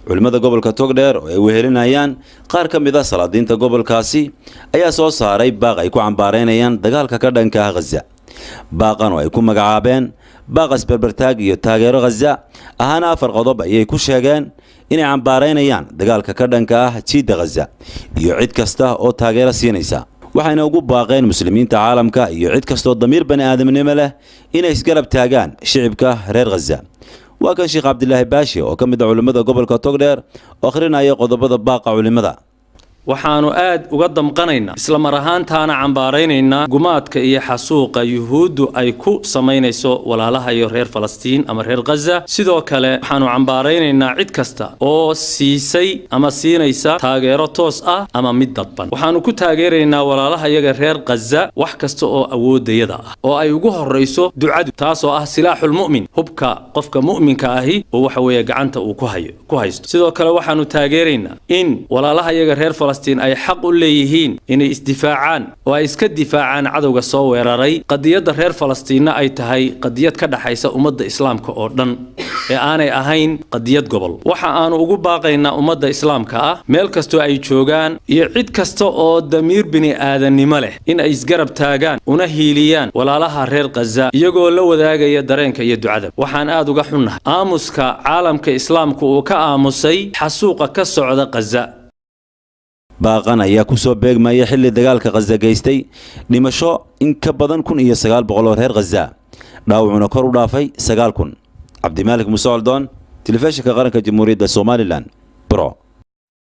Culimmada gobolka Togdheer oo ay wehelinayaan qaar ka mid a salaadiinta gobolkaasi ayaa soo saaray baaq ay ku cambaareynayaan dagaalka ka dhanka ah Khaza. Baaqan oo ay ku magacaabeen baaq isberbertaag iyo taageero Khaza ahaana 4 qodob ayay ku sheegeen inay cambaareynayaan dagaalka ka dhanka ah jiidda Khaza iyo cid kasta oo taageero siinaysa, waxayna ugu baaqeen muslimiinta caalamka iyo cid kastoo damiir bani aadamnimo leh inay isgarab taagaan shicibka reer Khaza. Waa kan Sheekh Cabdilaahi Baashi oo ka mid a culimmada gobolka Togdheer oo akhrinaya qodobada baaqa culimmada. Waxaannu aad uga damqanaynaa, isla mar ahaantaana cambaaraynaynaa gumaadka iyo xasuuqa yuhuuddu ay ku samaynayso walaalaha iyo reer Falastiin ama reer Khaza. Sidoo kale waxaannu cambaaraynaynaa cid kasta oo siisay ama siinaysa taageero toos ah ama mid dadban. Waxaannu ku taageeraynaa walaalaha iyaga reer Khaza wax kasta oo awoodayada ah, oo ay ugu horrayso ducadu, taasoo ah silaaxulmu'min, hubka qofka mu'minka ahi oo waxa weeye gacanta uu ku hayo ku haysto. Sidoo kale waxaannu taageeraynaa in walaalaha iyaga reer Falastiin ay xaq u leeyihiin inay isdifaacaan oo ay iska difaacaan cadowga soo weeraray. Qadiyadda reer Falastiinna ay tahay qadiyad ka dhaxaysa ummadda islaamka oo dhan ee aanay ahayn qadiyad gobol. Waxa aanu ugu baaqaynaa ummadda islaamka ah meel kastoo ay joogaan iyo cid kasta oo damiir bini aadannimo leh in ay isgarab taagaan una hiiliyaan walaalaha reer Khaza, iyagoo la wadaagaya dareenka iyo ducada. Waxaan aad uga xunnahay aamuska caalamka islaamku uu ka aamusay xasuuqa ka socda Khaza. Baaqan ayaa ku soo beegmaya xilli dagaalka Khaza geystay dhimasho in ka badan 1900 oo reer Khaza, dhaawacuna kor u dhaafay 9000. Cabdimaalik Muuse Coldoon, Telefishinka Qaranka Jamhuuriyadda Somalilan, Bro.